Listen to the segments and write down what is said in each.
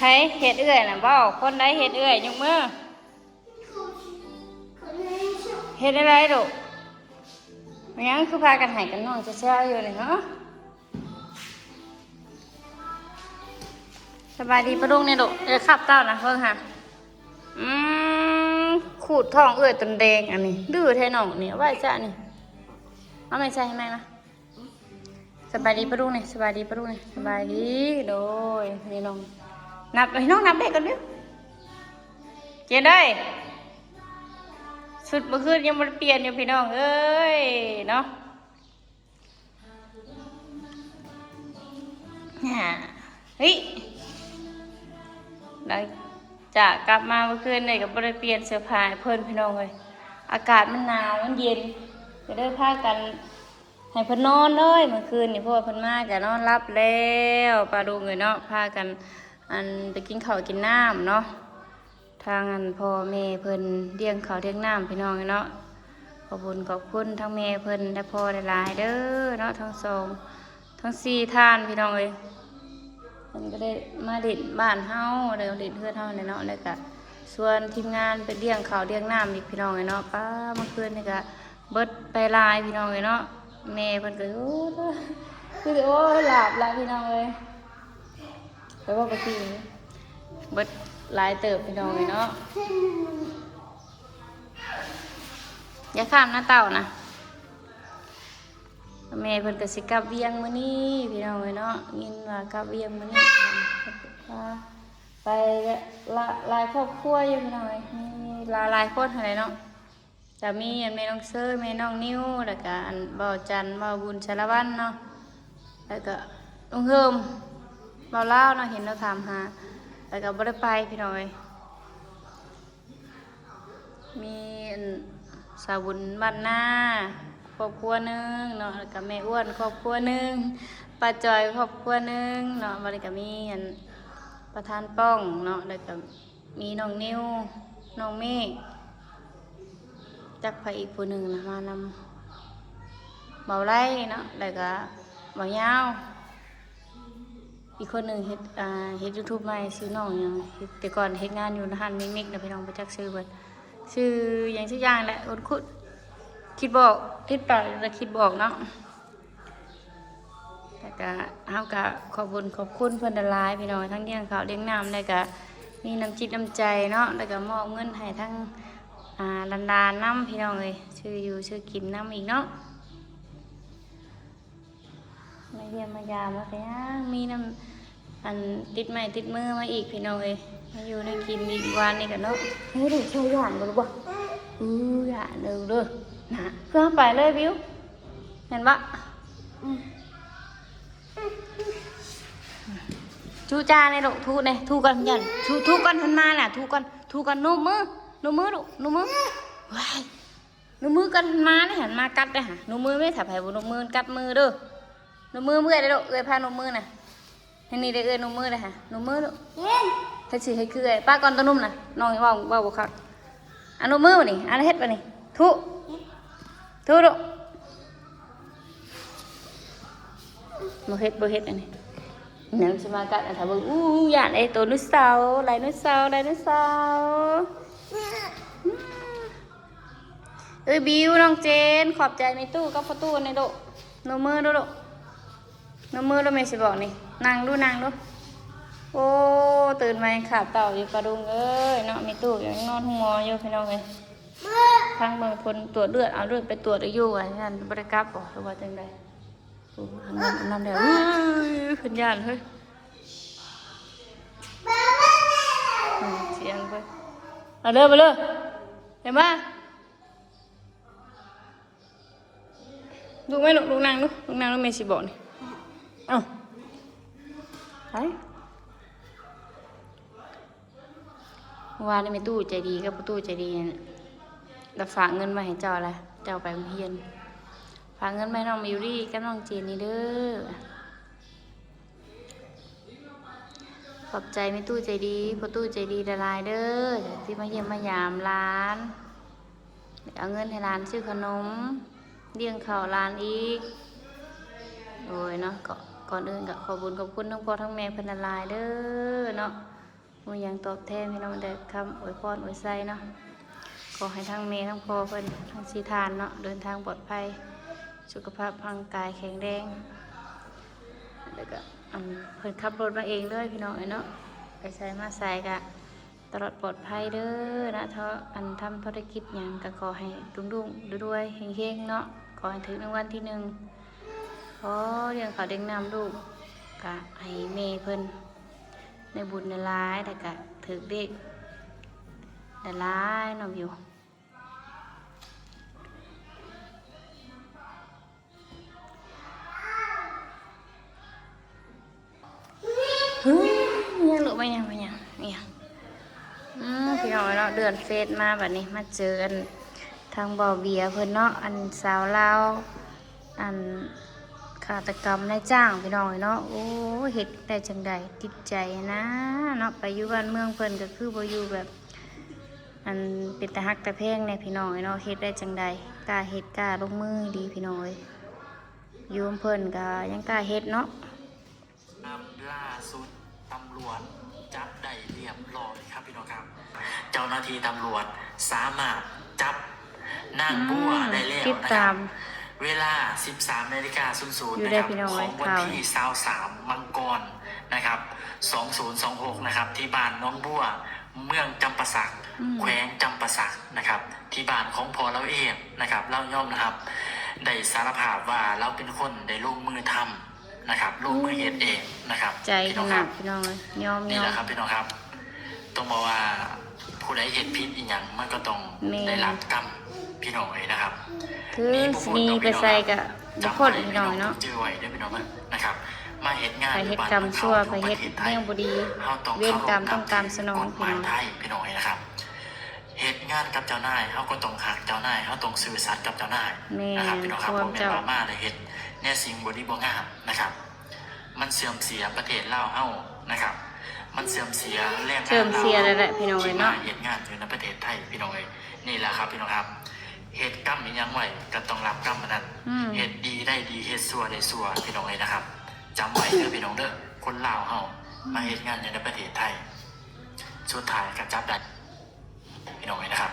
ໃຜເຮັດເອື້ອຍນະເວົ້າ? ຄົນໃດເຮັດເອື້ອຍຍົກມື. ເຮັດແນວໃດລູກ? ແມ່ນຫຍັງຄືພາກັນໄຫ້ກັນຮ້ອງແຊວໆຢູ່ນີ້ເນາະ? ສະບາຍດີປ້າລຸງແດ່ລູກ. ເອີ ຄັບເຕົ້ານະເບິ່ງຫາ. ອືມ ຂູດທ້ອງເອື້ອຍຈົນແດງອັນນີ້. ດື້ແທ້ນ້ອງນີ້. ເອົາໄວ້ຊະນີ້. ເອົາແມ່ໃສ່ໃຫ້ແມ່ນະ. ສະບາຍດີປ້າລຸງແດ່. ສະບາຍດີປ້າລຸງແດ່. ສະບາຍດີ. ໂດຍ ນີ້ນ້ອງນັບ ໃຫ້ນ້ອງນັບເລກກ່ອນເດີ້. ເຈນເອີຍ ຊຸດມື້ຄືນຍັງບໍ່ໄດ້ປ່ຽນຢູ່ພີ່ນ້ອງເອີຍເນາະ. ຫາ ເຮີ້ຍ ຫຼັງຈາກກັບມາມື້ຄືນນີ້ກໍບໍ່ໄດ້ປ່ຽນເສື້ອຜ້າໃຫ້ເພິ່ນພີ່ນ້ອງເອີຍ. ອາກາດມັນໜາວມັນເຢັນ ກໍເລີຍພາກັນໃຫ້ເພິ່ນນອນເລີຍມື້ຄືນນີ້ ເພາະວ່າເພິ່ນມາກໍນອນຫຼັບແລ້ວ ປ້າລຸງເອີຍເນາະ. ພາກັນ ອັນ ໄປກິນເຂົ້າກິນນ້ຳເນາະ. ທາງອັນພໍ່ແມ່ເພິ່ນລ້ຽງເຂົ້າລ້ຽງນ້ຳພີ່ນ້ອງເນາະ. ຂອບບຸນຂອບຄຸນທັງແມ່ເພິ່ນ ແລະ ພໍ່ຫຼາຍໆເດີເນາະ ທັງສອງ ທັງສີ່ທ່ານພີ່ນ້ອງເອີຍ. ເພິ່ນກໍໄດ້ມາຫຼິ້ນບ້ານເຮົາ ໄດ້ຫຼິ້ນເຮືອນເຮົາແຫຼະເນາະ ແລ້ວກະຊວນທີມງານໄປລ້ຽງເຂົ້າລ້ຽງນ້ຳອີກພີ່ນ້ອງເອີຍເນາະ. ປ້າ ມື້ຄືນນີ້ກະເບິດໄປຫຼາຍພີ່ນ້ອງເອີຍເນາະ. ແມ່ເພິ່ນກໍ ໂອ້ ຄືຊິ ໂອ້ຍ ຫຼາບຫຼາຍພີ່ນ້ອງເອີຍ. ແຕ່ວ່າປະຕິເບິດຫຼາຍເຕີບພີ່ນ້ອງເອີຍເນາະ. ຢ່າຂ້າມນະເຕົ້ານະ. ແມ່ເພິ່ນກໍຊິກັບວຽງມື້ນີ້ພີ່ນ້ອງເອີຍເນາະ. ຍິນວ່າກັບວຽງມື້ນີ້ ໄປຫຼາຍຄອບຄົວຢູ່ພີ່ນ້ອງເອີຍ ມີຫຼາຍໆຄົນຫັ້ນແຫຼະເນາະ. ກະມີອັນແມ່ນ້ອງເຊີ ແມ່ນ້ອງນິວ ແລ້ວກະອັນບ່າວຈັນ ບ່າວບຸນ ສາລະວັນເນາະ ແລ້ວກະລຸງເຮີມ ບ່າວລາວເນາະ ເຫັນລາວຖາມຫາ ແລ້ວກະບໍ່ໄດ້ໄປພີ່ນ້ອງເອີຍ. ມີອັນສາວບຸນບ້ານນາຄອບຄົວໜຶ່ງເນາະ ແລ້ວກະແມ່ອ້ວນຄອບຄົວໜຶ່ງ ປ້າຈອຍຄອບຄົວໜຶ່ງເນາະ. ບັດນີ້ກະມີອັນປະທານປ້ອງເນາະ ແລ້ວກະ ມີນ້ອງນິວ ນ້ອງເມກ ຈັກໃຜອີກຜູ້ໜຶ່ງນະ ມານຳ ເບົາໄລເນາະ ແລ້ວກະເບົາຍາວ ອີກຄົນໜຶ່ງເຮັດ ອ່າ ເຮັດຢູທູບໃໝ່ ຊື່ນ້ອງຫຍັງ ເຮັດ ແຕ່ກ່ອນເຮັດງານຢູ່ຮ້ານມິກມິກນະພີ່ນ້ອງ ບໍ່ຈັກຊື່ເພິ່ນ ຊື່ຫຍັງສັກຢ່າງແຫຼະ ຄຸ້ນໆ ຄິດບໍ່ອອກ ເຮັດປາກແລ້ວຄິດບໍ່ອອກເນາະ. ແລ້ວກະ ເຮົາກະຂອບບຸນຂອບຄຸນເພິ່ນຫຼາຍໆ ພີ່ນ້ອງ ທັງລ້ຽງເຂົ້າລ້ຽງນ້ຳ ແລ້ວກະມີນ້ຳຈິດນ້ຳໃຈເນາະ ແລ້ວກະມອບເງິນໃຫ້ທັງ ອ່າ ຫຼານໆນຳ ພີ່ນ້ອງເອີຍ ຊື້ຢູ່ຊື້ກິນນຳອີກເນາະ. ມາຢ້ຽມມາຢາມ ແລ້ວກະຍັງມີນ້ຳ ອັນ ຕິດໄມ້ຕິດມືມາອີກ ພີ່ນ້ອງເອີຍ ມາຢູ່ນຳກິນອີກ ວານນີ້ກະເນາະ. ເຮີ້ຍ ລູກເຈົ້າຢ້ານບໍ່ລູກ? ອື ຢ້ານເດີ ນະ ຄືເຮົາໄປເລີຍ ບິວ ແມ່ນບໍ່? ອື ຈູຈາແດ່ລູກ ທູແດ່ ທູກ່ອນ ຢ້ານ ທູ ທູກ່ອນ ເພິ່ນມານະ ທູກ່ອນ ທູກ່ອນ ນຸບມື ນຸບມືລູກ ນຸບມື ວ້າຍ ນຸບມືກັນ ມາເດ້ຫັ້ນ ມາກັດເດ້ຫະ ນຸບມືແມ້ ຖ້າໃຜບໍ່ນຸບມືກັດມືເດີ ນຸບມືເມື່ອຍເດ້ລູກ ເອື້ອຍພານຸບມືນະ ເຮັດນີ້ເດ້ ເອື້ອຍນຸບມືເດ້ຫະ ນຸບມືລູກ ເຮັດຊິເຮັດຄືເອື້ອຍ ປະກ່ອນໂຕນຸບນະ ນ້ອງເວົ້າ ເວົ້າບໍ່ຄັກ ອະນຸບມືບາດນີ້ ອະເຮັດບາດນີ້ ທຸ ທຸລູກ ບໍ່ເຮັດ ບໍ່ເຮັດອັນນີ້ ຫຍັງຊິມາກັດ ອັນ ຖ້າເບິ່ງ ອູ້ ຢ້ານໄອ້ໂຕໂນເສົາ ໄດໂນເສົາ ໄດໂນເສົາ. ເອີຍ ບິວ ນ້ອງເຈນ ຂອບໃຈແມ່ຕູ້ກັບພໍ່ຕູ້ແດ່ລູກ ນົບມືດູລູກ ນົບມືດູ ແມ່ຊິບອກນີ້ ນັ່ງດູ ນັ່ງດູ. ໂອ້ ຕື່ນມາຍັງຄາບເຕົ້າຢູ່ ປ້າລຸງເອີຍເນາະ ແມ່ຕູ້ຍັງນອນໂຮງໝໍຢູ່ ພີ່ນ້ອງເອີຍ. ທາງເມືອງພົນຕວດເລືອດ ເອົາເລືອດໄປຕວດຢູ່ ວ່າຊັ້ນ ບໍ່ໄດ້ກັບບໍ ຫຼືວ່າຈັ່ງໃດ? ໂອ້ ທາງນັ້ນອັນນັ້ນແລ້ວ ເຮີ້ຍ ເພິ່ນຢ້ານເຮີ້ຍ ອືມ ສຽງເພິ່ນ ມາເດີ ມາເດີ ເຫັນບໍ່? ລຸກໄວ້ລູກ ລຸກນັ່ງດູ ລຸກນັ່ງດູ ແມ່ຊິບອກນີ້ ເອົ້າ ໄປ. ວານນີ້ແມ່ຕູ້ໃຈດີກັບພໍ່ຕູ້ໃຈດີ ລະຝາກເງິນໄວ້ໃຫ້ເຈົ້າລະ ເຈົ້າໄປໂຮງຮຽນ ຝາກເງິນໄວ້ໃຫ້ນ້ອງມິວລີກັບນ້ອງເຈນນີ້ເດີ. ຂອບໃຈແມ່ຕູ້ໃຈດີ ພໍ່ຕູ້ໃຈດີຫຼາຍໆເດີ ທີ່ມາຢ້ຽມມາຢາມຫຼານ ເອົາເງິນໃຫ້ຫຼານຊື້ຂະໜົມ ລ້ຽງເຂົ້າຫຼານອີກ. ໂດຍເນາະ ກໍ ກ່ອນອື່ນກໍຂອບບຸນຂອບຄຸນທັງພໍ່ທັງແມ່ເພິ່ນຫຼາຍໆເດີເນາະ. ບໍ່ມີຫຍັງຕອບແທນພີ່ນ້ອງ ແຕ່ຄຳອວຍພອນອວຍໄຊເນາະ. ຂໍໃຫ້ທັງແມ່ທັງພໍ່ເພິ່ນທັງສີ່ທ່ານເນາະ ເດີນທາງປອດໄພ ສຸຂະພາບຮ່າງກາຍແຂງແຮງ ແລ້ວກະ ອັນ ເພິ່ນຂັບລົດມາເອງເລີຍພີ່ນ້ອງເອີຍເນາະ ໄປໃສມາໃສກະ ຕະຫຼອດປອດໄພເດີນະ. ເທາະ ອັນ ທຳທຸລະກິດຫຍັງກະຂໍໃຫ້ລຸ້ງໆລວຍໆເຮງໆເນາະ ຂໍໃຫ້ຖືກລາງວັນທີໜຶ່ງ ຂໍລ້ຽງເຂົ້າລ້ຽງນ້ຳລູກ ກະໃຫ້ແມ່ເພິ່ນໄດ້ບຸນຫຼາຍໆ ແລ້ວກະຖືກເລກຫຼາຍໆເນາະ ວິວ. ຫື ຫຍັງລູກ ມາຫຍັງ ມາຫຍັງ ອີຫຍັງ? ອືມ ພີ່ນ້ອງເນາະ ເລື່ອນເຟສມາບັດນີ້ ມາເຈີອັນທາງບ່າວເບຍເພິ່ນເນາະ ອັນສາວລາວ ອັນ ຄາຕະກຳນາຍຈ້າງ ພີ່ນ້ອງເນາະ. ໂອ້ຍ ເຮັດໄດ້ຈັ່ງໃດ ຕິດໃຈນະເນາະ ໄປຢູ່ບ້ານເມືອງເພິ່ນກະຄືບໍ່ຢູ່ແບບ ອັນເປັນຕາຮັກຕາແພງແດ່ພີ່ນ້ອງເອີຍເນາະ. ເຮັດໄດ້ຈັ່ງໃດ ກ້າເຮັດກ້າລົງມືດີພີ່ນ້ອງເອີຍ. ຢູ່ນຳເພິ່ນກະຍັງກ້າເຮັດເນາະ. ລ່າສຸດຕຳຫຼວດຈັບໄດ້ລຽບຮ້ອຍຄັບພີ່ນ້ອງຄັບ. ເຈົ້າໜ້າທີ່ຕຳຫຼວດສາມາດຈັບນາງບົວໄດ້ແລ້ວນະຄັບ ເວລາສິບສາມນາລິກາສູນສູນນະຄັບ ຂອງວັນທີຊາວສາມມັງກອນນະຄັບ ສອງພັນຊາວຫົກນະຄັບ ທີ່ບ້ານໜອງບົວ ເມືອງຈຳປາສັກ ແຂວງຈຳປາສັກນະຄັບ ທີ່ບ້ານຂອງພໍ່ລາວເອງນະຄັບ. ລາວຍອມຮັບ ໄດ້ສາລະພາບວ່າລາວເປັນຄົນໄດ້ລົງມືທຳນະຄັບ ລົງມືເຮັດເອງນະຄັບ ໃຈຂະໜາດພີ່ນ້ອງເອີຍ ຍອມ ນີ້ແຫຼະຄັບພີ່ນ້ອງຄັບ. ຕ້ອງບອກວ່າຜູ້ໃດເຮັດຜິດອີ່ຫຍັງ ມັນກໍຕ້ອງໄດ້ຮັບກຳພີ່ນ້ອງເອີຍນະຄັບ. ຄືຊິໜີໄປໃສກະບໍ່ພົ້ນພີ່ນ້ອງເນາະ ຈື່ໄວ້ເດີພີ່ນ້ອງເອີຍນະຄັບ. ມາເຮັດງານ ໃຜເຮັດກຳຊົ່ວ ໃຜເຮັດແນວບໍ່ດີ ເວນກຳຕ້ອງຕາມສະໜອງພີ່ນ້ອງ ການລະເມີດກົດໝາຍໄທພີ່ນ້ອງເອີຍນະຄັບ. ເຮັດງານກັບເຈົ້ານາຍ ເຮົາກໍຕ້ອງຮັກເຈົ້ານາຍ ເຮົາຕ້ອງຊື່ສັດກັບເຈົ້ານາຍນະຄັບພີ່ນ້ອງຄັບ. ບໍ່ແມ່ນວ່າມາແລ້ວເຮັດແນວສິ່ງບໍ່ດີບໍ່ງາມນະຄັບ ມັນເສື່ອມເສຍປະເທດລາວເຮົານະຄັບ ມັນເສື່ອມເສຍແຮງງານລາວເຮົາທີ່ມາເຮັດງານຢູ່ໃນປະເທດໄທພີ່ນ້ອງເອີຍ. ນີ້ແຫຼະຄັບພີ່ນ້ອງຄັບ ເຮັດກຳອີ່ຫຍັງໄວ້ກໍຕ້ອງຮັບກຳອັນນັ້ນ ເຮັດດີໄດ້ດີ ເຮັດຊົ່ວໄດ້ຊົ່ວພີ່ນ້ອງເອີຍນະຄັບ. ຈຳໄວ້ເດີພີ່ນ້ອງເດີ ຄົນລາວເຮົາມາເຮັດງານຢູ່ໃນປະເທດໄທ ສຸດທ້າຍກໍຈັບໄດ້ ພີ່ນ້ອງເອີຍນະຄັບ.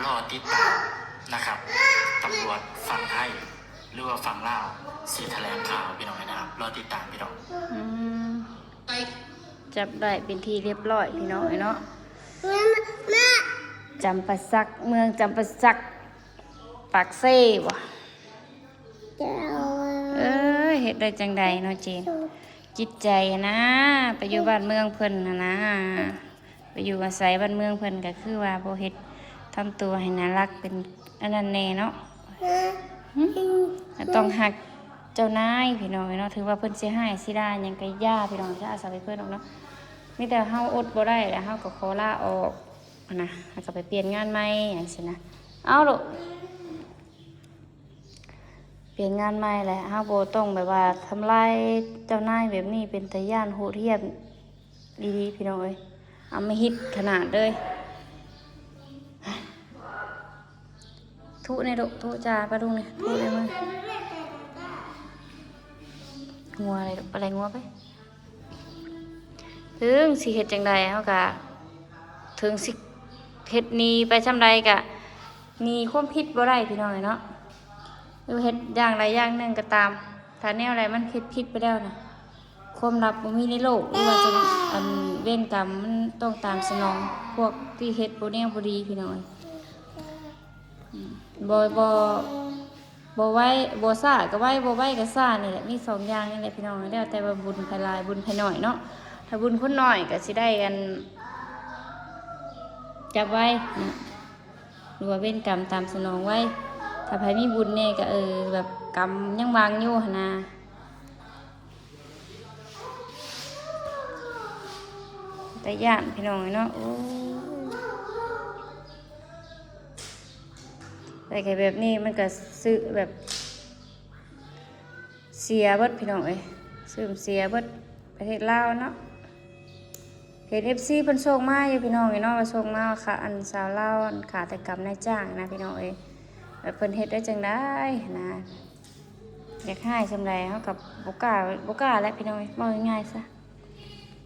ລໍຕິດຕາມນະຄັບ ຕຳຫຼວດຝັ່ງໄທ ຫຼືວ່າຝັ່ງລາວຊິຖະແຫຼງຂ່າວພີ່ນ້ອງເອີຍນະຄັບ ລໍຕິດຕາມພີ່ນ້ອງ. ອືມ ຈັບໄດ້ເປັນທີ່ລຽບຮ້ອຍພີ່ນ້ອງເອີຍເນາະ. ຈຳປາສັກ ເມືອງຈຳປາສັກ ປາກເຊບໍ? ເອີຍ ເຮັດໄດ້ຈັ່ງໃດເນາະເຈນ ຈິດໃຈນະ ໄປຢູ່ບ້ານເມືອງເພິ່ນຫັ້ນນະ ໄປຢູ່ອາໄສບ້ານເມືອງເພິ່ນ ກໍຄືວ່າບໍ່ເຮັດ ທຳຕົວໃຫ້ໜ້າຮັກເປັນອັນນັ້ນແດ່ເນາະ. ຫຶ ກໍຕ້ອງຮັກເຈົ້ານາຍພີ່ນ້ອງເນາະ ຖືວ່າເພິ່ນຊິຮ້າຍຊິດ່າຫຍັງກໍຢ່າພີ່ນ້ອງ ຢ່າອາໄສເພິ່ນດອກເນາະ. ມີແຕ່ເຮົາອົດບໍ່ໄດ້ແລ້ວ ເຮົາກໍຂໍລາອອກຫັ້ນນະ ແລ້ວກໍໄປປ່ຽນງານໃໝ່ຈັ່ງຊີ້ນະ. ເອົາລູກ ປ່ຽນງານໃໝ່ແຫຼະ ເຮົາບໍ່ຕ້ອງແບບວ່າທຳລາຍເຈົ້ານາຍແບບນີ້ ເປັນຕາຢ້ານໂຫດຫ້ຽມອີ່ຫຼີພີ່ນ້ອງເອີຍ ອຳມະຫິດຂະໜາດເລີຍ. ທຸແດ່ລູກ ທຸຈ້າປາລຸງນີ້ ທຸແດ່ເບິ່ງ ງົວເລີຍລູກ ໄປໄລ່ງົວໄປ. ເຖິງຊິເຮັດຈັ່ງໃດເຮົາກະ ເຖິງຊິເຮັດໜີໄປສ່ຳໃດກະໜີຄວາມຜິດບໍ່ໄດ້ພີ່ນ້ອງເອີຍເນາະ. ຫຼືເຮັດຢ່າງໃດຢ່າງໜຶ່ງກໍຕາມ ຖ້າແນວໃດມັນເຮັດຜິດໄປແລ້ວນະ ຄວາມລັບບໍ່ມີໃນໂລກ ຫຼືວ່າຈະ ອັນ ເວນກຳມັນຕ້ອງຕາມສະໜອງ ພວກທີ່ເຮັດບໍ່ແນວບໍ່ດີພີ່ນ້ອງເອີຍ. ບໍ່ ບໍ່ ບໍ່ໄວ ບໍ່ຊ້າກໍໄວ ບໍ່ໄວກໍຊ້ານີ້ແຫຼະ ມີສອງຢ່າງນີ້ແຫຼະພີ່ນ້ອງ. ແລ້ວແຕ່ວ່າບຸນໃຜຫຼາຍບຸນໃຜໜ້ອຍເນາະ ຖ້າບຸນຄົນໜ້ອຍກໍຊິໄດ້ ອັນ ຈັບໄວນະ ຫຼືວ່າເວນກຳຕາມສະໜອງໄວ. ຖ້າໃຜມີບຸນແດ່ກໍ ເອີ ແບບກຳຍັງວາງຢູ່ຫັ້ນນະ. ຕາຢ້ານພີ່ນ້ອງເອີຍເນາະ ໂອ້ຍ ໄດ້ແຄ່ແບບນີ້ມັນກະຊື້ແບບເສຍເບິດພີ່ນ້ອງເອີຍ ເສື່ອມເສຍເບິດປະເທດລາວເນາະ. ເຫັນເອັຟຊີເພິ່ນສົ່ງມາຢູ່ພີ່ນ້ອງເອີຍເນາະ ວ່າສົ່ງມາວ່າ ຄະ ອັນ ສາວລາວ ອັນ ຄາຕະກຳນາຍຈ້າງນະພີ່ນ້ອງເອີຍ ແບບເພິ່ນເຮັດໄດ້ຈັ່ງໃດຫັ້ນນະ. ຢາກຮ້າຍສ່ຳໃດເຮົາກໍບໍ່ກ້າ ບໍ່ກ້າແຫຼະພີ່ນ້ອງເອີຍ ເວົ້າງ່າຍໆຊະ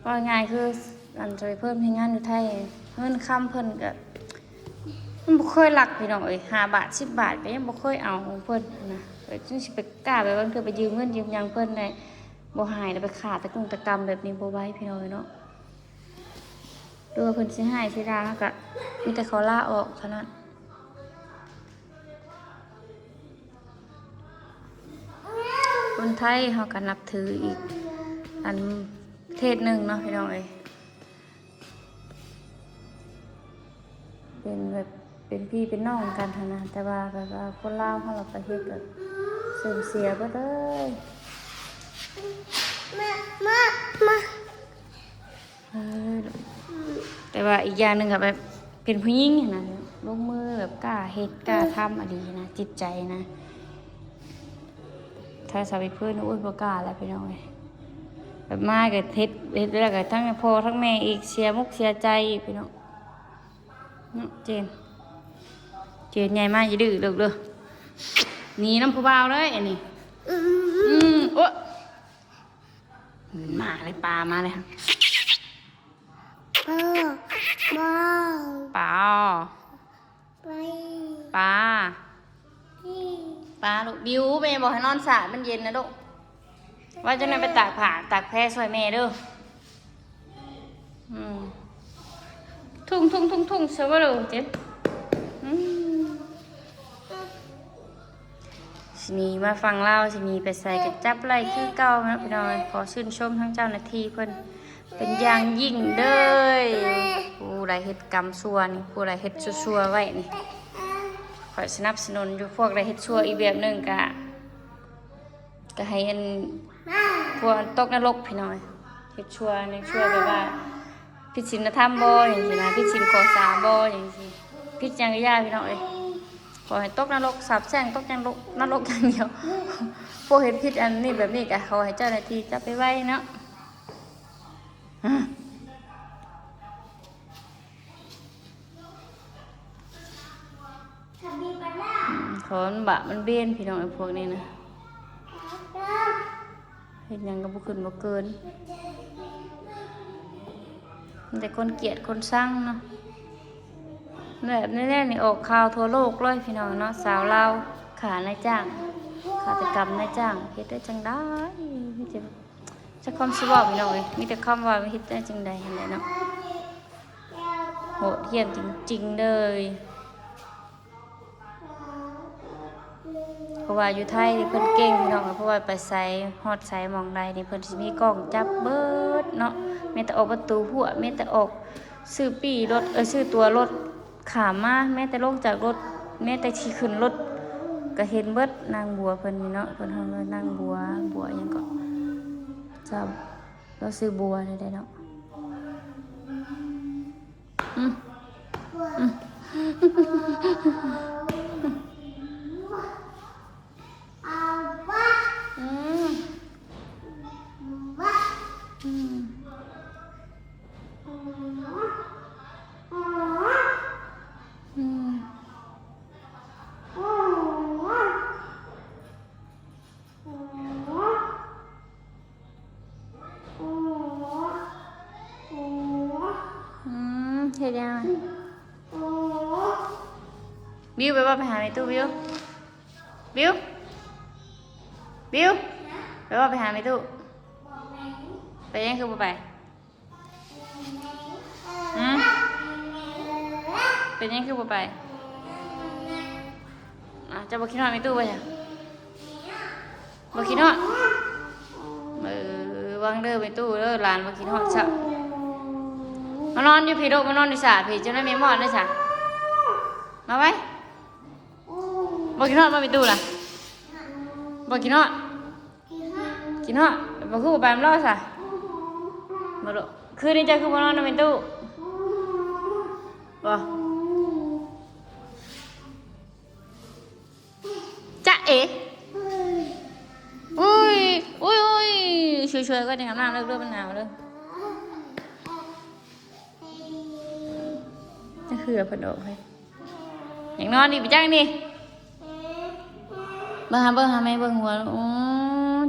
ເວົ້າງ່າຍໆຄື ອັນຈະໄປເພີ່ມເຮັດງານຢູ່ໄທ ເງິນຄຳເພິ່ນກະ ມັນບໍ່ເຄີຍລັກພີ່ນ້ອງເອີຍ ຫ້າບາດສິບບາດກະຍັງບໍ່ເຄີຍເອົາຂອງເພິ່ນນະ ຈັ່ງຊິໄປກ້າ ແບບວ່າເທື່ອໄປຢືມເງິນຢືມຫຍັງເພິ່ນໄດ້ ບໍ່ໃຫ້ແລ້ວໄປຂ້າຕະກຸງຕະກຳແບບນີ້ບໍ່ໄຫວພີ່ນ້ອງເອີຍເນາະ ຫຼືວ່າເພິ່ນຊິຮ້າຍຊິດ່າເຮົາກະມີແຕ່ຂໍລາອອກເທົ່ານັ້ນ. ຄົນໄທເຮົາກໍນັບຖືອີກອັນເທດໜຶ່ງເນາະພີ່ນ້ອງເອີຍ ເປັນແບບເປັນພີ່ເປັນນ້ອງກັນຫັ້ນນະ ແຕ່ວ່າແບບວ່າຄົນລາວເຮົາລະໄປເຮັດແບບເສື່ອມເສຍເບິດເລີຍ. ເອີ ແຕ່ວ່າອີກຢ່າງໜຶ່ງກໍແບບເປັນຜູ້ຍິງຫັ້ນນະ ລົງມືແບບກ້າເຮັດກ້າທຳອີ່ຫຼີນະ ຈິດໃຈນະ ຖ້າສາວໄປເພິ່ນ ໂອ້ຍ ບໍ່ກ້າແລ້ວພີ່ນ້ອງເອີຍ ແບບມາກໍເຮັດ ເຮັດແລ້ວກໍທັງພໍ່ທັງແມ່ອີກ ເສຍມຸກເສຍໃຈອີກພີ່ນ້ອງເນາະ ເຈນ ເຈນໃຫຍ່ມາຢ່າດື້ລູກເດີ ໜີນຳຜູ້ບ່າວເລີຍອັນນີ້ ອືມ ໂອ້ຍ ມາເລີຍ ປາມາເລີຍ ປາ ປາ ປາ ປາລູກ ບິວ ແມ່ບອກໃຫ້ນອນສາ ມັນເຢັນນະລູກ ວ່າຈັ່ງໃດໄປຕາກຜ້າຕາກແພຊ່ວຍແມ່ເດີ ອືມ ທຸ່ງໆໆໆ ຊະບໍ່ລູກ ເຈັບ ອືມ. ຊິໜີມາຝັ່ງລາວ ຊິໜີໄປໃສກໍຈັບໄລ່ຄືເກົ່າເນາະພີ່ນ້ອງເອີຍ ຂໍຊື່ນຊົມທາງເຈົ້າໜ້າທີ່ເພິ່ນເປັນຢ່າງຍິ່ງເດີ ຜູ້ໃດເຮັດກຳຊົ່ວນີ້ ຜູ້ໃດເຮັດຊົ່ວໆໄວ້ນີ້ ຂ້ອຍສະໜັບສະໜູນຢູ່ ພວກໃດເຮັດຊົ່ວອີກແບບໜຶ່ງກະ ກໍໃຫ້ອັນ ພວກອັນຕົກນະລົກພີ່ນ້ອງ ເຮັດຊົ່ວ ຍັງຊົ່ວແບບວ່າຜິດສິນລະທຳບໍ່ ຫຍັງຊີ້ນະ ຜິດສິນຂໍ້ສາມບໍ່ ຫຍັງຊີ້ ຜິດຫຍັງກໍຢ່າພີ່ນ້ອງເອີຍ ຂໍໃຫ້ຕົກນະລົກ ສາບແຊ່ງຕົກນະລົກ ນະລົກຢ່າງດຽວ ພວກເຮັດຜິດອັນນີ້ແບບນີ້ກໍຂໍໃຫ້ເຈົ້າໜ້າທີ່ຈັບໄວໆເນາະ. ເຂົາມັນບາບມັນເບນພີ່ນ້ອງ ໄອ້ພວກນີ້ນະ ເຮັດຫຍັງກໍບໍ່ຂຶ້ນບໍ່ເກີນ ມີແຕ່ຄົນກຽດຄົນຊັງເນາະ ແບບນີ້ແຫຼະນີ້ອອກຂ່າວທົ່ວໂລກເລີຍພີ່ນ້ອງເນາະ ສາວລາວຂ້ານາຍຈ້າງ ຄາດຕະກຳນາຍຈ້າງ ເຮັດໄດ້ຈັ່ງໃດ ມີແຕ່ ຈັກຄວາມຊິເວົ້າພີ່ນ້ອງເອີຍ ມີແຕ່ຄຳວ່າເຮັດໄດ້ຈັ່ງໃດຫັ້ນແຫຼະເນາະ ໂຫດຫ້ຽມຈິງໆເລີຍ ເພາະວ່າຢູ່ໄທນີ້ເພິ່ນເກັ່ງພີ່ນ້ອງເອີຍ ເພາະວ່າໄປໃສຮອດໃສໝ່ອງໃດນີ້ ເພິ່ນຊິມີກ້ອງຈັບເບິດເນາະ ແມ້ແຕ່ອອກປະຕູຮົ້ວ ແມ້ແຕ່ອອກຊື້ປີ້ລົດ ເອີ ຊື້ຕົ໋ວລົດ ຂ້າມມາ ແມ້ແຕ່ລົງຈາກລົດ ແມ້ແຕ່ຊິຂຶ້ນລົດ ກໍເຫັນເບິດ ນາງບົວເພິ່ນນີ້ເນາະ ເພິ່ນເອີ້ນວ່ານາງບົວ ບົວຫຍັງເກາະ ເຈົ້າ ລາວຊື່ບົວນີ້ແຫຼະເນາະ ອືມ ອືມ ອືມ ອືມ ອືມ ອືມ ເຮັດຫຍັງ? ບິວ ໄປເວົ້າໄປຫາແມ່ຕູ້ ບິວ ບິວ ບິວ ໄປເວົ້າໄປຫາແມ່ຕູ້ ໄປຫຍັງຄືບໍ່ໄປ? ຫືມ ເປັນຫຍັງຄືບໍ່ໄປ? ອ້າວ ເຈົ້າບໍ່ຄິດຮອດແມ່ຕູ້ບໍ່ຊະ? ບໍ່ຄິດຮອດ? ເອີ ຫວັງເດີແມ່ຕູ້ເດີ ຫຼານບໍ່ຄິດຮອດຊະ. ມານອນຢູ່ພີ້ລູກ ມານອນຢູ່ສາພີ້ ເຈົ້ານາຍແມ່ມອດເດີຊະ. ມາໄວ. ບໍ່ຄິດຮອດບໍ່ແມ່ຕູ້ລະ? ບໍ່ຄິດຮອດ? ຄິດຮອດ ບໍ່ຄືບໍ່ໄປນຳລາວຊະ? ບໍ່ລູກ ຄືນນີ້ເຈົ້າຄືບໍ່ນອນນຳແມ່ຕູ້? ບໍ່ ຈ໊ະເອ ໂອ້ຍ ໂອ້ຍ ໂອ້ຍ ຊ່ວຍໆ ກ່ອນ ອາບນ້ຳເລີກ ເລີກ ມັນໜາວເລີກ. ຈະເຫື່ອເພິ່ນອອກໃຫ້ ຢາກນອນອີກໄປຈັກນີ້. ເບິ່ງຫາ ເບິ່ງຫາແມ່ ເບິ່ງຫົວ. ໂອ້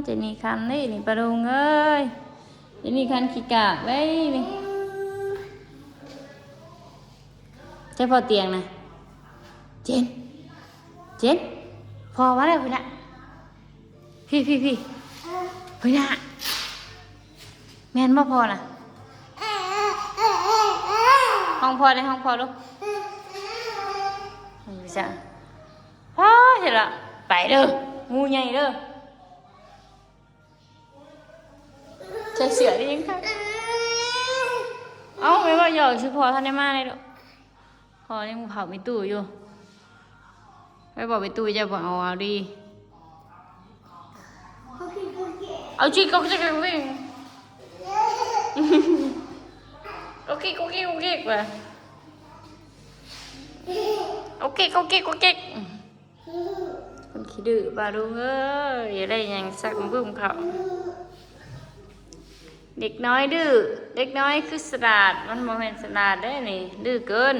ເຈນີ້ຄັນເດ້ນີ້ ປາລຸງເອີຍ ເຈນີ້ຄັນຂີ້ກາກເດ້ນີ້. ແຕ່ພໍຕຽງນະ. ເຈນ ເຈນ ພໍ່ມາແລ້ວພຸ້ນນະ. ພີ້ ພີ້ ພີ້ ພຸ້ນນະ. ແມ່ນບໍ່ພໍ່ນະ? ຫ້ອງພໍ່ເດ້ ຫ້ອງພໍ່ດູ. ເອີ ຈັ່ງ ພໍ່ເຫັນລະ. ໄປເດີ້ ງູໃຫຍ່ເດີ້. ໃສ່ເສື້ອໄດ້ຍັງຄັກ. ເອົ້າ ແມ່ເວົ້າຫຍອກຊື່ ພໍ່ທັນໄດ້ມາເລີຍລູກ. ພໍ່ຍັງເຝົ້າມີຕູ້ຢູ່. ໄປບອກມີຕູ້ ເຈົ້າບໍ່ເອົາ ເອົາດີ. ເອົາຈິກ ເອົາຈິກ ເອົາຈິກ ເອົາກິກ ເອົາກິກ ເອົາກິກ ວ່າ ເອົາກິກ ເອົາກິກ ເອົາກິກ. ຄົນຂີ້ດື້ ປ້າລຸງເອີຍ ຢາກໄດ້ຫຍັງຊັກບຶ້ມເຂົ້າ. ເດັກນ້ອຍດື້ ເດັກນ້ອຍຄືສະຫຼາດ ມັນບໍ່ແມ່ນສະຫຼາດເດ້ນີ້ ດື້ເກີນ.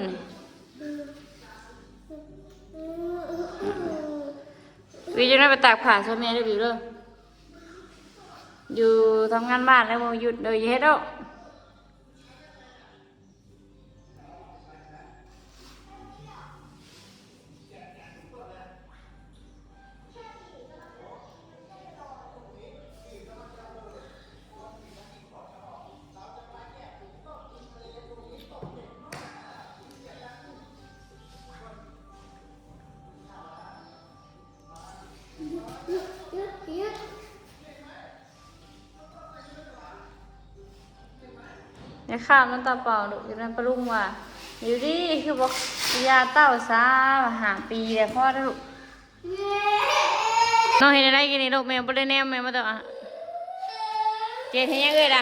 ວິວ ຈັ່ງໃດໄປຕາກຜ້າຊ່ວຍແມ່ເດີ້ ວິວເດີ້. ຢູ່ທຳງານບ້ານແລ້ວບໍ່ຢຸດເດີ້ ຢ່າເຮັດດອກ. ຢ່າຂ້າມນ້ຳຕາເປົ່າລູກ ຢູ່ນັ້ນ ປ້າລຸງວ່າ ຢູ່ດີຄືບໍ່ຢາເຕົ້າຊາ ຫ້າປີແລ້ວ ພໍແລ້ວລູກ. ນ້ອງເຮັດແນວໃດກິນນີ້ລູກ ແມ່ບໍ່ໄດ້ແນມ ແມ່ບໍ່ຕ້ອງ. ເຈນເຮັດຫຍັງເອື້ອຍລະ?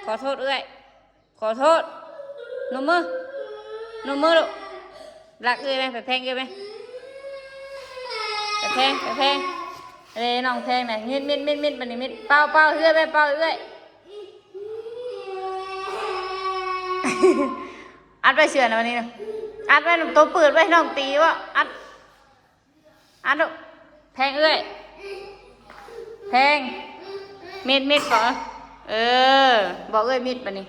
ຂໍໂທດເອື້ອຍ. ຂໍໂທດ. ນົມມື ນົມມືລູກ. ລັກເອື້ອຍໄໝ? ໄປແພງເອື້ອຍໄໝ? ໄປແພງ ໄປແພງ. ເອີ ນ້ອງແພງນະ. ມິດ ມິດ ມິດ ມິດ ບາດນີ້ມິດ. ເປົ່າ ເປົ່າ ເອື້ອຍໄໝ? ເປົ່າເອື້ອຍ. ອັດໄວ້ເສື້ອນະ ບາດນີ້ນະ. ອັດໄວ້ ໂຕປືດໄວ້ ນ້ອງຕີບໍ່? ອັດ. ອັນລູກ ແພງເອື້ອຍ ແພງ ມິດ ມິດ ບອກ. ເອີ ບອກເອື້ອຍມິດ ບາດນີ້.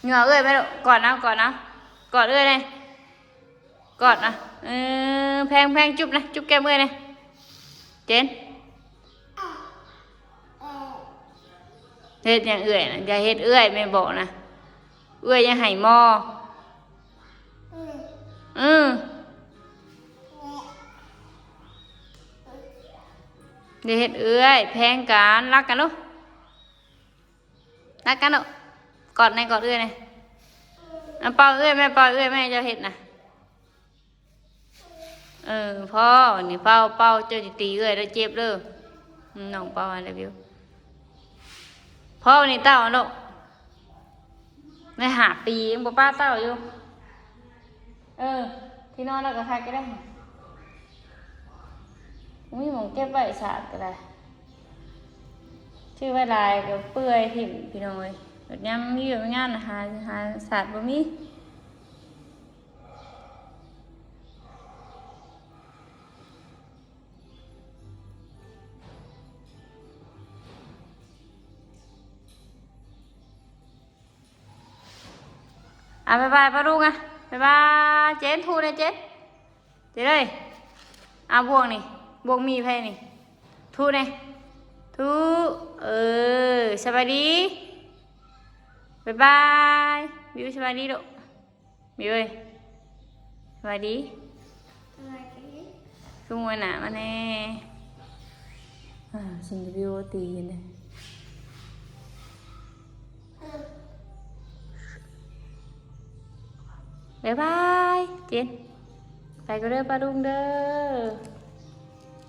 ຍົວະເອື້ອຍໄປລູກ ກອດເອົາ ກອດເອົາ ກອດເອື້ອຍແດ່ ກອດນະ. ເອີ ແພງ ແພງ ຈຸບນະ ຈຸບແກ້ມເອື້ອຍແດ່. ເຈນ ເຮັດຫຍັງເອື້ອຍນະ? ຢ່າເຮັດເອື້ອຍ ແມ່ບອກນະ. ເອື້ອຍຢ່າໃຫ້ມໍ່. ອື ຢ່າເຮັດເອື້ອຍ ແພງກັນ ລັກກັນລູກ ລັກກັນລູກ. ກອດແດ່ ກອດເອື້ອຍແດ່. ເອົາ ເປົ່າເອື້ອຍແມ່ ເປົ່າເອື້ອຍແມ່ ເຈົ້າເຮັດນະ. ເອີ ພໍນີ້ ເປົ່າ ເປົ່າ ເຈົ້າຊິຕີເອື້ອຍເດີ້ ເຈັບເດີ້. ອືມ ນ້ອງເປົ່າໃຫ້ແລ້ວ ບິວ. ພໍນີ້ ເຕົ້າລູກ ໄດ້ຫ້າປີຍັງບໍ່ປະເຕົ້າຢູ່. ເອີ ທີ່ນອນລາວກໍຄັກຢູ່ເດ້. ບໍ່ມີໝ່ອງເກັບໄວ້ ສາດກໍໄດ້. ຊື້ໄວ້ຫຼາຍກໍເປື່ອຍຖິ້ມ ພີ່ນ້ອງເອີຍ. ບັດຍາມມີວຽກມີງານ ຫາ ຫາສາດບໍ່ມີ. ອ່ະ ບາຍບາຍປ້າລຸງອ່ະ ບາຍບາຍ. ເຈນ ຖູແດ່ເຈນ ເຈນເອີຍ. ອ່ະ ບ່ວງນີ້ ບ່ວງໝີ່ໃຜນີ້? ຖູແດ່ ຖູ. ເອີ ສະບາຍດີ ບາຍບາຍ. ບິວ ສະບາຍດີລູກ. ບິວເອີຍ ສະບາຍດີ. ສະບາຍດີ. ຄືງວຍໜ້າມາແດ່. ອ່າ ຊິງກັບບິວຕີກັນເດ້. ບາຍບາຍ ເຈນ ໄປກ່ອນເດີ້ປ້າລຸງເດີ້.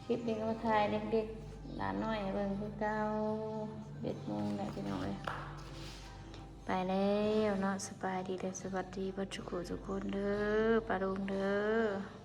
ຄລິບນີ້ກໍມາຖ່າຍເດັກໆ ຫຼານນ້ອຍໃຫ້ເບິ່ງຄືເກົ່າ. ສິບເອັດໂມງແລ້ວ ພີ່ນ້ອງເອີຍ. ໄປແລ້ວເນາະ. ສະບາຍດີ ແລະ ສະຫວັດດີເບິດທຸກຜູ້ທຸກຄົນເດີ້ ປ້າລຸງເດີ້.